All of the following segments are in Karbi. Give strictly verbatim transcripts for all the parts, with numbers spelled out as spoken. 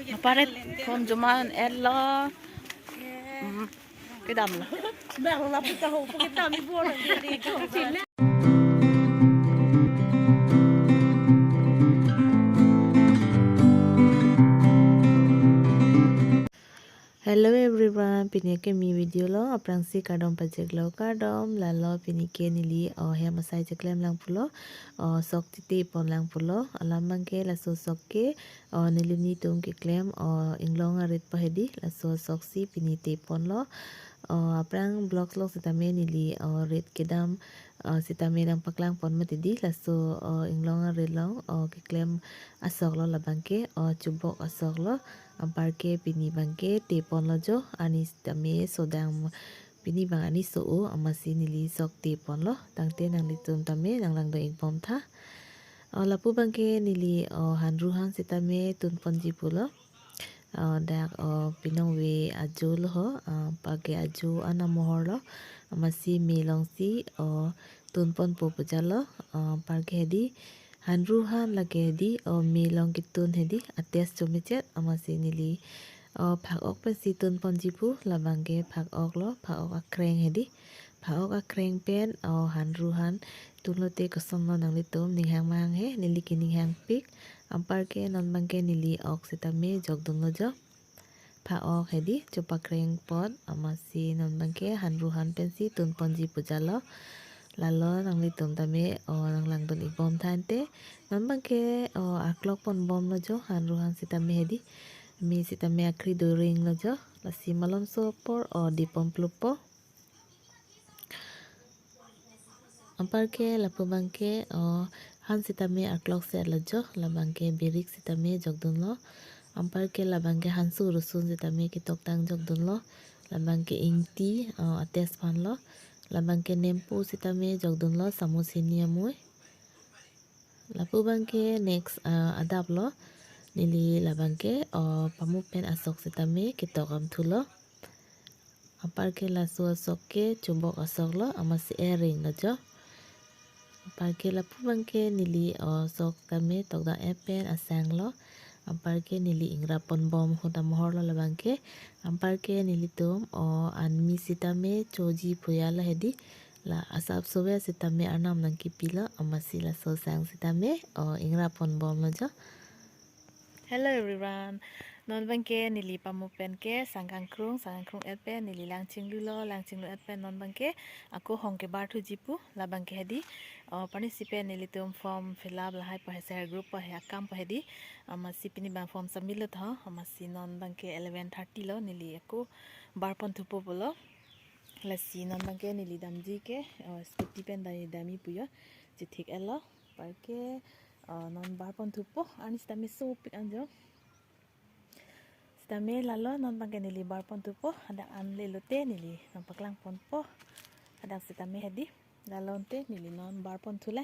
Aparet form joma un-etlo. Hmm. Kedamlo. Bang la puta ho, kita mi bor. Hello everyone, pini akimi video lo, aphrangsi kardom pajirlo, kardom. Lalo pini ke neli, o, hem asai cheklem lang pulo, o, sok titi pon lang pulo, alam abangke laso sok ke, o, neli nitum keklem, o, inglong arit po hedi, laso sok si pini te ponlo, o, aphrang vlog lo sitame neli, o, rit kedam, o, sitame nangpaklang pon mati di, laso, o, inglong arit along, o, keklem asok lo labangke, o, chubok asok lo, anparke pini abangke te ponlo jo, arni sitame sodang pini abang arni so-o, amatsi neli sok te ponlo, tangte nanglitum tame nanglangdun-ik bom tha. O, lapu abangke neli, o, hanru han sitame tun ponji pulo. O, dak, o, pinong ave ajo lo ho, o, anparke ajo an amohor lo, amatsi me alongsi, o, tun ponpo pu jalo, o, anparke hedi, hanru han lake hedi, o, me along ketun hedi, a-taste chomechet, amatsi neli, o, phak-ok pensi tun ponji pu, labangke phak-ok lo, phak-ok akreng hedi, phak-ok akreng pen, o, hanru han tunlote kosonlo nanglitum, ning hang ma hang he, neli ke ning hangpik, anparke non abangke neli ok sitame jokdunlo jo. Phak-ok hedi, chopakreng apot, amatsi non abangke hanru han pensi tun ponji pu jalo. Lalo nanglitum tame, o, nanglangdun-ik bom tha ante. Non abangke, o, aklok pon bomlo jo, hanru han sitame hedi. Me sitame akhri do ringlo jo. Lasi malomso apor, o, di pon pluppo. Anparke lapu abangke, o, han sitame aklok setlo jo, labangke birik sitame jokdunlo. Anparke labangke hansu rosun sitame ketoktang jokdunlo. Labangke ingti, o, a-taste aphanlo. Labangke nempu sitame jokdunlo, samus hini amui. Lapu abangke next, ah, adap lo. Neli labangke, o, pamu pen asok sitame ketok amthulo. Anparke laso asok ke chubok asok lo, amatsi ering lo jo. Anparke lapu abangke neli, o, sok tame tokdak-et pen asang lo. Anparke neli ingrap pon bom ahut amohor lo labangke. Anparke nelitum, o, anmi sitame choji phuya lo hedi. La asap sobe sitame arnam nangkepilo, amatsi laso sang sitame, o, ingrap pon bomlo jo. Hello everyone. Non abangke neli pamu pen ke sang kangkrung, sang kangkrung-et pen neli lang chinglulo, lang chinglu-et pen non abangke ako hong kebar thuji pu, labangke hedi. O, parnisi pen nelitum form fill up lahai po he, self help group po he, akam po hedi. Amatsi pini abang form submit lo tho, amatsi non abangke eleven thirty lo, neli ako bar pon thupo pulo. Lasi non abangke neli damji ke, o, scooty pen dam-, damji pu jo, chethik-et lo, anparke, o, non bar pon thupo, arni sitame sopik an jo. Sitame lalo non abangke neli bar pon thupo, hadak an le lote neli nangpaklang ponpo, hadak sitame hedi, lalo ante neli non bar pon thu le.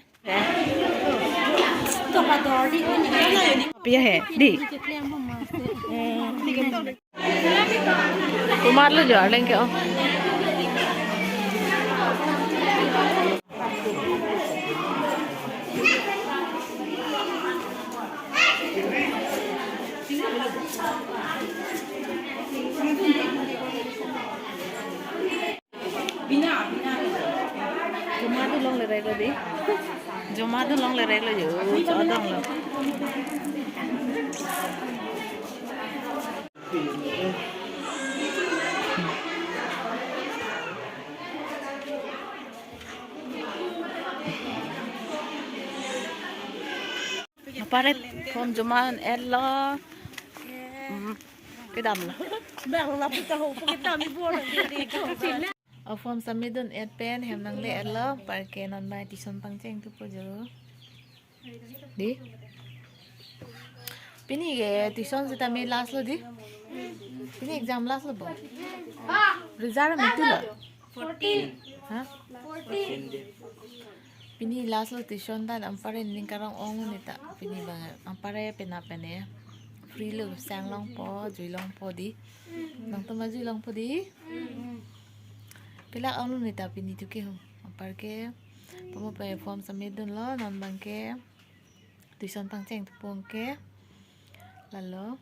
Piya he, di. Komat lo jo arleng ke, o. Joma do longle rek lo di. Joma do longle rek lo jo, chodong lo. Aparet form joma un-etlo. Hmm. Kedamlo. Bang la puta ho, kita mi bor. O, form submit dun-et pen hem nangle-etlo, anparke non abang tuition pangcheng thupo jo. Di. Pini ke tuition sitame last lo di. Pini exam last lo bo. Result metu lo. Fourteen. Ha? Fourteen. Pini last lo tuition ta, anpar ning karong-ong neta. Pini abang anpar penap pene. Free lo, sang longpo, jui longpo di. Nangtum ma jui longpo di. Pilak ong lo neta pini tu ke ho. Anparke pamu pen form submit dunlo, non abangke tuition pangcheng thupo ke. Lalo.